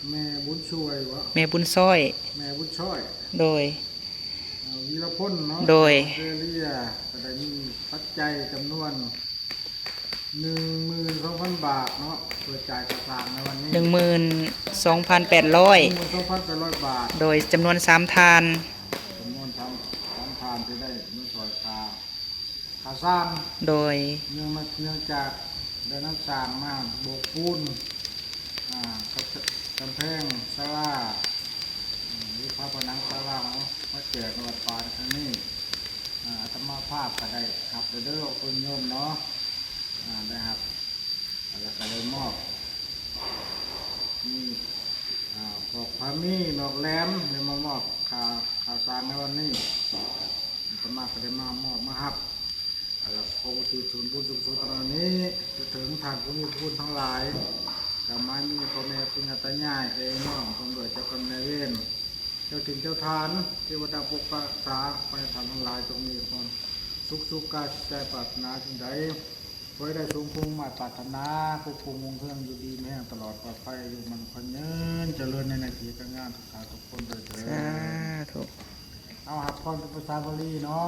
ແມ່ບຸນຊ່ວຍບໍ? ແມ່ບຸນຊ້ອຍ. ແມ່ບຸນຊ້ອຍ. ໂດຍ. ເອີ ວີລະພົນເນາະ. ໂດຍ. ຈາກອອສເຕຣເລຍ ກໍໄດ້ມີປັດໄຈຈຳນວນ ໜຶ່ງໝື່ນສອງພັນບາດເນາະ ເພື່ອຈ່າຍຄ່າສ້າງໃນວັນນີ້ ໜຶ່ງໝື່ນສອງພັນແປດຮ້ອຍ ໜຶ່ງໝື່ນສອງພັນແປດຮ້ອຍບາດ. ໂດຍ ຈຳນວນສາມທ່ານ ຈຳນວນສາມ ສາມທ່ານທີ່ໄດ້ມາຊ່ອຍຄ່າ ຄ່າສ້າງ. ໂດຍ. ເນື່ອງມາ ເນື່ອງຈາກໄດ້ນຳສ້າງມາໂບກປູນ ອ່າ ກຳ ກຳແພງສາລາ ຫຼື ຝາຜະໜັງສາລາເນາະ ມາແຈກໃນວັດປ່າໃນຄັ້ງນີ້. ອາ ອາດຕະມາພາບກໍໄດ້ຮັບແລ້ວເດີ ໂຍມເນາະ ອາ ໄດ້ຮັບ ແລ້ວກໍໄດ້ມອບ ມີ ອາ ພວກພາມີ ນອກແຫຼມ ໄດ້ມາມອບຄ່າ ຄ່າສ້າງໃນວັນນີ້. ອາດຕະມາກໍໄດ້ມາມອບມາຮັບ ແລ້ວຂໍອຸທິດສ່ວນບຸນສ່ວນກຸສົນອັນນີ້ ຈະເຖິງທ່ານຜູ້ມີພະຄຸນທັງຫຼາຍ ກໍໝາຍມີພໍ່ແມ່ປູ່ຍ່າຕາຍາຍ ເອື້ອຍນ້ອງ ພ້ອມດ້ວຍເຈົ້າກຳນາຍເວນ ເຈົ້າຖິ່ນເຈົ້າຖານ ເທວະດາປົກປັກຮັກສາ ຂໍໃຫ້ທ່ານທັງຫຼາຍຈົ່ງມີຄວາມສຸກ ສຸກກາຍ ໃຈປາດຖະໜາສິ່ງໃດ ຂໍໃຫ້ໄດ້ສົມຄວາມມຸ່ງມາດປາດຖະໜາ ຄວບຄຸມຮຸ່ງເຮືອງ ຢູ່ດີມີແຮງຕະຫຼອດປອດໄພ ອາຍຸໝັ້ນຂວັນຍືນ ຈະເລີນໃນໜ້າທີ່ການງານທຸກທ່ານທຸກຄົນເດີ. ສາທຸ. ເອົາ ຮັບພອນເປັນພາສາບາລີເນາະ.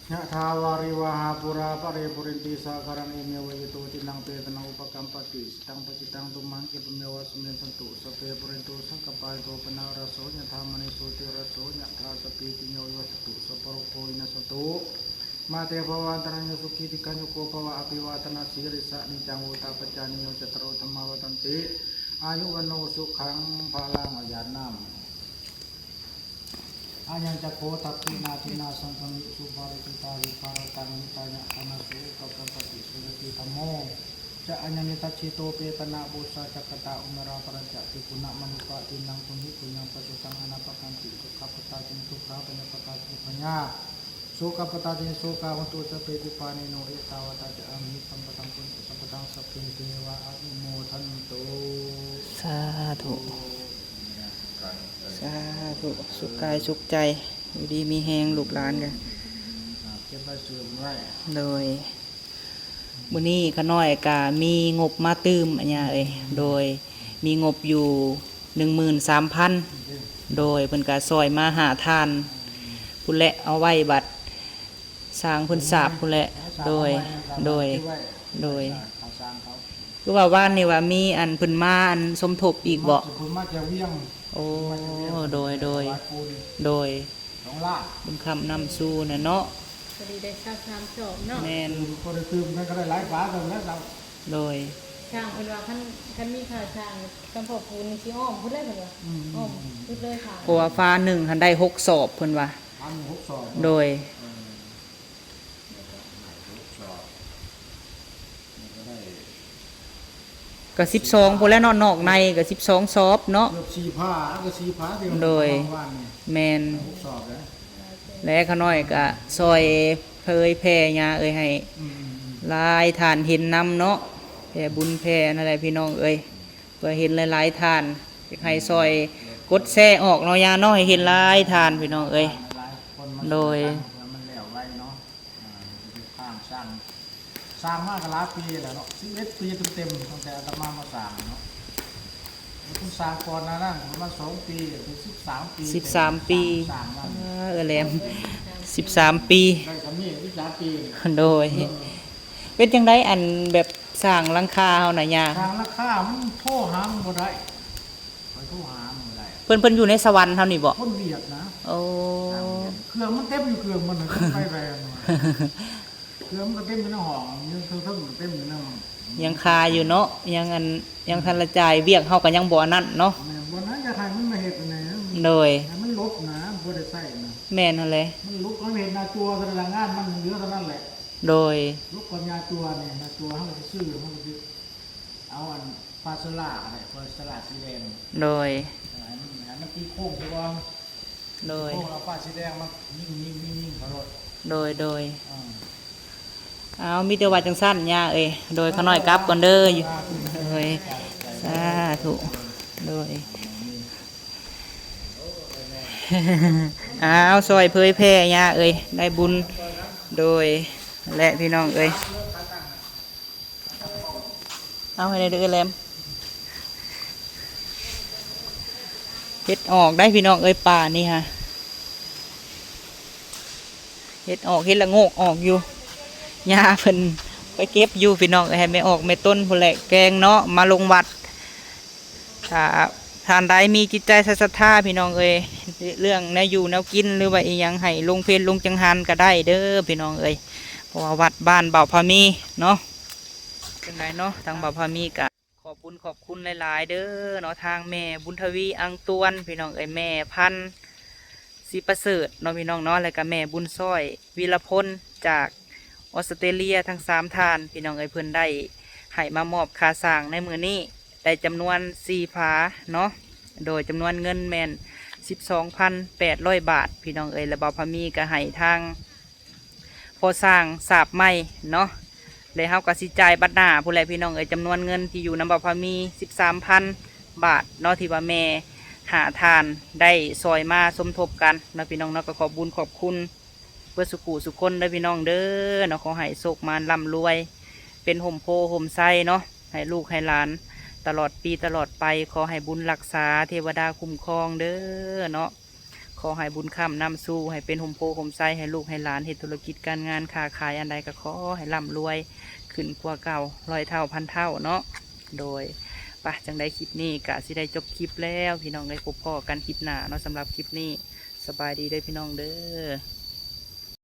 Yathā vārivahā pūrā paripūrenti sāgaraṃ, evameva ito dinnaṃ petānaṃ upakappati. Icchitaṃ patthitaṃ tumhaṃ khippameva samijjhatu, sabbe pūrentu saṅkappā, cando paṇṇaraso yathā, maṇi jotiraso yathā, sabbītiyo vivajjantu, sabbarogo vinassatu, mā te bhavatvantarāyo, sukhī dīghāyuko bhava. Abhivādanasīlissa niccaṃ vuḍḍhāpacāyino, cattāro dhammā vaḍḍhanti, āyu vaṇṇo sukhaṃ balaṃ. ເອົາຢາດນ້ຳ. Ayañca kho dakkhiṇā dinnā, saṅghamhi supaṇṇitaṃ, dīgharattaṃ hitāya. Ṭhānaso kappati, so ñātidhammo ca ayaṃ nidassito, petāna pūjā ca katā uḷārā, balañca bhikkhūnamanuppadinnaṃ, puññi puññaṃ pasutaṃ anappakanti. Dukkhappattā ca niddukkhā, bhayappattā ca nibbhayā, sokappattā ca nissokā, hontu sabbepi pāṇino. Ettāvatā ca amhehi, sambhataṃ puññasampadaṃ, sabbe devānumodantu. ສາທຸ. ສາທຸ ສຸກກາຍສຸກໃຈ ຢູ່ດີມີແຮງ ລູກຫຼານກະ ອ່າ ເກັບໄວ້ຊື້ໄວ້ ໂດຍ ມື້ນີ້ຂ້ານ້ອຍກະມີງົບມາຕື່ມ ອາຍາເອີຍ ໂດຍ ມີງົບຢູ່ໜຶ່ງໝື່ນສາມພັນ ໂດຍ ເພິ່ນກະຊ່ອຍມາຫ້າທ່ານພຸ້ນແຫຼະ ເອົາໄວ້ບັດ ສ້າງເພິ່ນສາບພຸ້ນແຫຼະ ໂດຍ ໂດຍ ໂດຍ ຄືວ່າວານນີ້ວ່າມີອັນເພິ່ນມາອັນສົມທົບອີກບໍ່? ເພິ່ນມາຈາກວຽງ ໂອ້ ໂດຍ ໂດຍ ໂດຍ ສອງລ້ານ ບຸນຄ້ຳນຳສູ່ນະເນາະ ພໍດີໄດ້ຊາວສາມສອບເນາະ ແມ່ນ ພໍໄດ້ຕື່ມກັນກໍໄດ້ຫຼາຍຝາເຕີບແລ້ວ ໂດຍ ຊ່າງເພິ່ນວ່າຄັນ ຄັນມີຄ່າຊ່າງ ກຳພໍ້ປູນນີ້ຊິອ້ອມພຸ້ນແຫຼະເພິ່ນວ່າ ອືມ ອ້ອມສຸດເລີຍຄ່າ ເພາະວ່າຝາໜຶ່ງຫັ້ນໄດ້ຫົກສອບເພິ່ນວ່າ ອັນຫົກສອບ ໂດຍ ເອີ ແລ້ວກໍໃຫ້ຫົກສອບ ແລ້ວກໍໄດ້ ກໍສິບສອງພຸ້ນແຫຼະເນາະ ນອກໃນກໍສິບສອງສອບເນາະ ເກືອບສີ່ຝາ ກໍສີ່ຝາທີ່ ໂດຍ ວານນີ້ ແມ່ນ ໃຫ້ຫົກສອບເດ້ ແລະຂ້ານ້ອຍກໍຊ່ອຍເຜີຍແຜ່ຍາເອີຍ ໃຫ້ ອືມໆໆ ຫຼາຍທ່ານເຫັນນຳເນາະ ແຜ່ບຸນແຜ່ນັ້ນແຫຼະພີ່ນ້ອງເອີຍ. ເພື່ອເຫັນຫຼາຍໆທ່ານ ຢາກໃຫ້ຊ່ອຍກົດແຊອອກເນາະ ຍາເນາະ ໃຫ້ເຫັນຫຼາຍທ່ານພີ່ນ້ອງເອີຍ ໂດຍ ສ້າງມາກໍຫຼາຍປີແລ້ວເນາະ ສິບເອັດປີເຕັມໆ ຕັ້ງແຕ່ອາດຕະມາມາສ້າງເນາະ ແລ້ວເພິ່ນສ້າງກ່ອນໜ້ານັ້ນປະມານສອງປີ ເປັນສິບສາມປີ ສິບສາມປີ ສ້າງມາ ເອີ ເອື້ອຍແຫຼມ ສິບສາມປີ ໄດ້ສ່ຳນີ້ ສິບສາມປີ ໂດຍ ເອີ ເປັນຈັ່ງໃດ ອັນແບບສ້າງຫຼັງຄາເຮົານະຍາ ສ້າງຫຼັງຄາມັນໂທຫາມັນບໍ່ໄດ້ ຂ້ອຍໂທຫາມັນບໍ່ໄດ້ ເພິ່ນ ເພິ່ນຢູ່ໃນສະຫວັນເຮົານີ້ບໍ່? ຄົນຫວຽດນະ ໂອ້ ເຄື່ອງມັນເຕັມຢູ່ ເຄື່ອງມັນນະ ໄປໄປ ເຄື່ອງມັນກໍເຕັມຢູ່ໃນຫ້ອງ ຢູ່ເທິງໆ ເຕັມຢູ່ໃນຫ້ອງ ຍັງຄາຢູ່ເນາະ ຍັງອັນ ຍັງທັນລະຈ່າຍ ວຽກເຮົາກໍຍັງບໍ່ອັນນັ້ນເນາະ ແມ່ນ ບໍ່ນະ ຢາກໃຫ້ມັນມາເຮັດອັນນີ້ ໂດຍ ໃຫ້ມັນຫຼົບນະ ບໍ່ໄດ້ໃຊ້ນະ ແມ່ນຫັ້ນແຫຼະ ມັນຫຼົບ ເຮົາເຮັດໜ້າຈົວ ແຕ່ລະງານມັນເຫຼືອເທົ່ານັ້ນແຫຼະ ໂດຍ ຫຼົບກັບໜ້າຈົວນີ້ ໜ້າຈົວເຮົາກໍຊິຊື້ ເຮົາກໍຊິເອົາອັນ ຝາໂຊລາກໍໄດ້ ຝາໂຊລາສີແດງ ໂດຍ ເອີ ໃຫ້ມັນ ໃຫ້ມັນຕີໂຄ້ງຊະກ່ອນ ໂດຍ ໂຄ້ງແລ້ວຝາສີແດງມາຍິງໆໆໆເຂົ້າໂລດ ໂດຍ ໂດຍ ເອີ ເອົາ ມີແຕ່ວ່າຈັ່ງຊັ້ນຍາເອີຍ ໂດຍ ຂ້ານ້ອຍກັບກ່ອນເດີ ໂດຍ ສາທຸ ໂດຍ ເອົາ ຊ່ອຍເຜີຍແຜ່ຍາເອີຍ ໄດ້ບຸນ ໂດຍ ແລະ ພີ່ນ້ອງເອີຍ ເອົາໃຫ້ແດ່ເດີແຫຼມ ເຫັດອອກໄດ໋ພີ່ນ້ອງເອີຍ ປ່ານີ້ຫາ ເຫັດອອກ ເຫັດລະໂງກອອກຢູ່ ຍາເພິ່ນໄປເກັບຢູ່ພີ່ນ້ອງເອີຍ ໃຫ້ແມ່ອອກແມ່ຕົນພຸ້ນແຫຼະ ແກງເນາະ ມາລົງວັດ ຖ້າທ່ານໃດມີຈິດໃຈສັດທາພີ່ນ້ອງເອີຍ ເລື່ອງແນວຢູ່ແນວກິນ ຫຼືວ່າອີ່ຫຍັງ ໃຫ້ລົງເພຈລົງຈັງຫັນກໍໄດ້ເດີພີ່ນ້ອງເອີຍ ເພາະວ່າວັດບ້ານບ່າວພາມີເນາະ ຈັ່ງໃດເນາະ ທາງບ່າວພາມີກໍ ຂອບບຸນຂອບຄຸນຫຼາຍໆເດີເນາະ ທາງແມ່ບຸນທະວີ ອັງຕວນ ພີ່ນ້ອງເອີຍ ແມ່ພັນ ສີປະເສີດເນາະ ພີ່ນ້ອງເນາະ ແລ້ວກະແມ່ບຸນຊ້ອຍ ວິລະພົນ ຈາກອອສເຕຣເລຍ ທັງສາມທ່ານ ພີ່ນ້ອງເອີຍ ເພິ່ນໄດ້ໃຫ້ມາມອບຄ່າສ້າງໃນມື້ນີ້ ໄດ້ຈຳນວນສີ່ຝາເນາະ ໂດຍຈຳນວນເງິນແມ່ນສິບສອງພັນແປດຮ້ອຍບາດ ພີ່ນ້ອງເອີຍ ແລະ ບ່າວພາມີກະໃຫ້ທາງ ພໍສ້າງສາບໃໝ່ເນາະ ແລະ ເຮົາກໍຊິຈ່າຍບັດໜ້າພຸ້ນແຫຼະພີ່ນ້ອງເອີຍ ຈຳນວນເງິນທີ່ຢູ່ນຳບ່າວພາມີສິບສາມພັນບາດເນາະ ທີ່ວ່າແມ່ຫ້າທ່ານໄດ້ຊ່ອຍມາສົມທົບກັນເນາະ ພີ່ນ້ອງເນາະ ກໍຂອບບຸນຂອບຄຸນເບິດສູ່ຜູ້ສູ່ຄົນເດີພີ່ນ້ອງເດີເນາະ ຂໍໃຫ້ໂຊກໝານລ່ຳລວຍ ເປັນຮົ່ມໂພຮົ່ມໄຊເນາະ ໃຫ້ລູກໃຫ້ຫຼານຕະຫຼອດປີຕະຫຼອດໄປ ຂໍໃຫ້ບຸນຮັກສາ ເທວະດາຄຸ້ມຄອງເດີເນາະ. ຂໍໃຫ້ບຸນຄ້ຳນຳສູ່ ໃຫ້ເປັນຮົ່ມໂພຮົ່ມໄຊໃຫ້ລູກໃຫ້ຫຼານ ເຮັດທຸລະກິດການງານຄ້າຂາຍອັນໃດກໍຂໍໃຫ້ລ່ຳລວຍຂຶ້ນກວ່າເກົ່າຮ້ອຍເທົ່າພັນເທົ່າເນາະ ໂດຍ ປະ ຈັ່ງໃດຄລິບນີ້ກະຊິໄດ້ຈົບຄລິບແລ້ວພີ່ນ້ອງເອີຍ ພົບພໍ້ກັນຄລິບໜ້າເນາະ ສຳລັບຄລິບນີ້ ສະບາຍດີເດີພີ່ນ້ອງເດີ.